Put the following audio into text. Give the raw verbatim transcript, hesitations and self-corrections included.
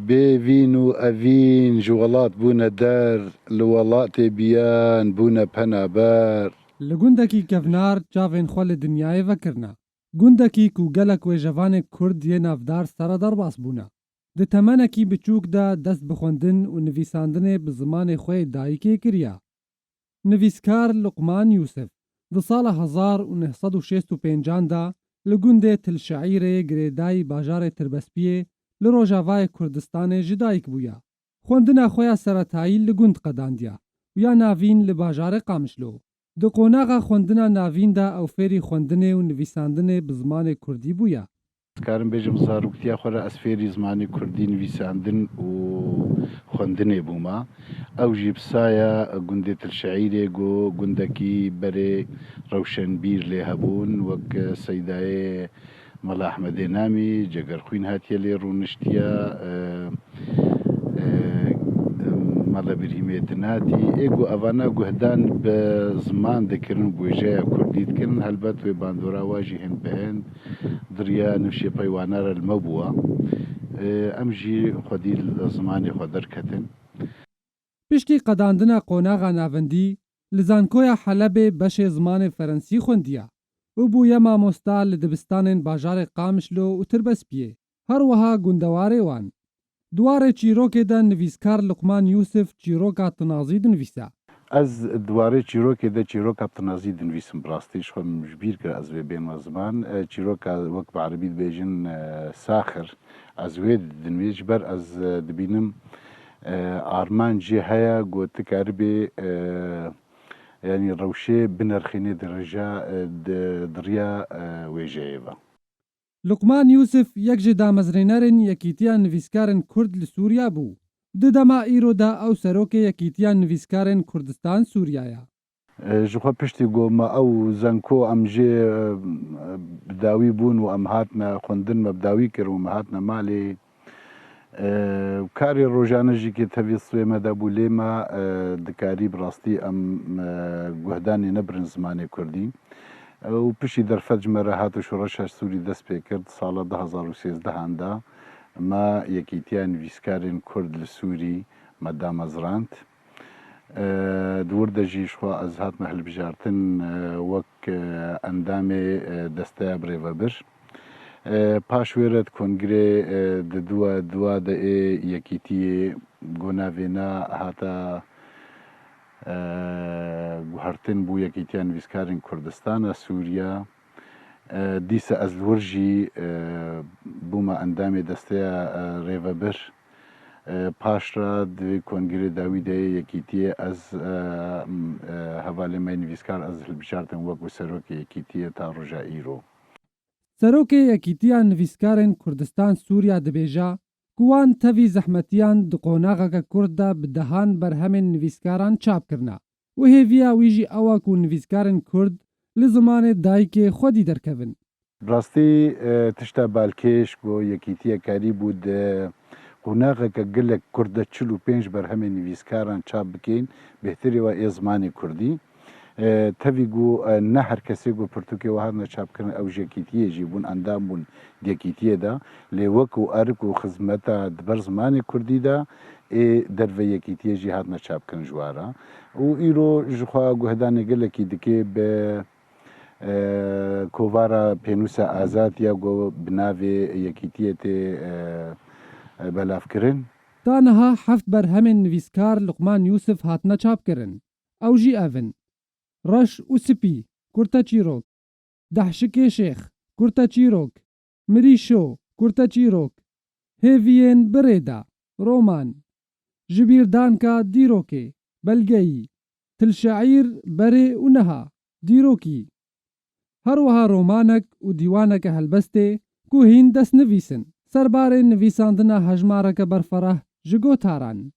Bêvîn û evîn ji welat bûne der, li welatê biyan bûne penaber. Li gundekî kevnar çavên xwe li dinyayê vekirine. Gundekî ku gelek wêjevanê Kurd yê navdar sere derbas bûne. Di temenekî biçûk de dest bi xwendin û nivîsandinê bi zimanê xwe yê dayikê kiriye. Nivîskar Luqman Yûsif di sala hezar û neh sed û şêst û pêncan de li gundê Til Şeîrê girêdayî bajarê Tirbespiyê li rojavayê Kurdistanê ji dayik bûye. Xwendina xwe ya seretayî li gund qedandiye û ya navîn li bajarê Qamişlo. Di qonaxa xwendina navîn de ew fêrî xwendinê û nivîsandinê bi zimanê kurdî bûye. Dikarim bêjim, zaroktiya xwe re ez fêrî zimanê kurdî, nivîsandin û xwendinê bûma. Ew jî bi saya gundê Til Şeîrê, ku gundekî berê rewşenbîr lê hebûn, wek Seydayê Mela Ehmedê Namî, Cegerxwîn hatiye lê rûniştiye, e, e, Mela Birhîmê Dinatî. Ê ku evana guhdan bi ziman dikirin, bi wêjeya kurdî dikirin, helbet wê bandora wa jî hin bi hin di riya nifşê peywana re li me bûa. E, em jî xwedî li zimanê xwe derketin. Piştî qedandina qonaxa navendî, li Zankoya Helebê beşê zimanê ferensî xwendiye û bûye mamosta li dibistanên bajarê Qamişlo û Tirbespiyê, her wiha gundewarê wan. Di warê çîrokê de nivîskar Luqman Yûsif çîroka tinazî dinivîse. Ez di warê çîrokê de çîroka tinazî dinivîsim, bi rastî ji xwe min ji bîr kir ez vê bênme ziman. E, çîroka wek bi erebî dibêjin, e, saxir. Ez wê dinivîsim, ji ber ez, e, dibînim, e, armanc jê heye ku tu karibê, e, yanî rewşê binirxînê di rêja, e, di, di riya, e, wêjeyê ve. Luqman Yûsif yek ji damezrênerên Yekîtiya Nivîskarên Kurd li Sûriya bû. Di dema îro de ew serokê Yekîtiya Nivîskarên Kurdistan Sûriya ye. E, ji xwe piştî ku me ew Zanko em jê, e, bi dawî bûn û em hatine xwendin, me bi dawî kir û me hatine malê. E, karê rojane jî kê tevî sibê me de bû, lê me, e, dikarî bi rastî em, e, guhdanê nebirin zimanê kurdî. E, û piştî derfet ji me re hat û şoreşa Sûrî dest pê kir, di sala du hazar û sêzdehan de me Yekîtiya Nivîskarên Kurd li Sûrî me damezrand. E, di wir de jî ji xwe ez hatime hilbijartin, e, wek, e, endamê, e, desteya birêvebir. E, paş wê re di kongirê, e, di dua, dua de ê Yekîtiyê, ku navê na hata, e, guhertin bû Yekîtiya Nivîskarên Kurdistana Sûriya. E, dîsa ez li wir jî, e, bûme endamê desteya, e, rêvebir. E, paş re di vê kongirê dawî de yê Yekîtiyê ez, e, m-, e, hevalê me nivîskar ez hilbijartin wekû serokê Yekîtiyê ta roja îro. Serokê Yekîtiya Nivîskarên Kurdistan Sûriya dibêje ku wan tevî zehmetiyan di qonaxeke kurt de bi dehan berhemên nivîskaran çap kirine û hêviya wî jî ew e ku nivîskarên Kurd li zimanê dayikê xwedî derkevin. Bi rastî, e, tişta balkêş ku Yekîtiye karîbû di qonaxeke gelek kurt de çil û pênc berhemên nivîskaran çap bikên, bêhtirê we ê zimanê kurdî. E, tevî ku, e, ne her kesê ku pirtûkê we hatine çapkirin ew ji Yekîtiyê jî bûn, endam bûn di Yekîtiyê de. Lê wek û erk û xizmeta di ber zimanê kurdî de ê derve Yekîtiyê jî hatine çapkirin ji we re. Û îro ji xwe guhdanê gelekî dike bi, e, kovara pênûsa Azad ya ku bi navê Yekîtiyê tê, e, e, belavkirin. Ta niha heft berhemên nivîskar Luqman Yûsif hatine çapkirin. Ew jî ev in: Reş û Spî, kurteçîrok, Dehşikê Şêx, kurteçîrok, Mirîşo, kurteçîrok, Hêviyên Birêde, roman, Jibîrdanka dîrokê, belgeyî, Til Şeîr, berê û niha, dîrokî. Her wiha romanek û dîwaneke helbestê ku hîn destnivîs in, serbarê nivîsandina hejmareke berfereh ji gotaran.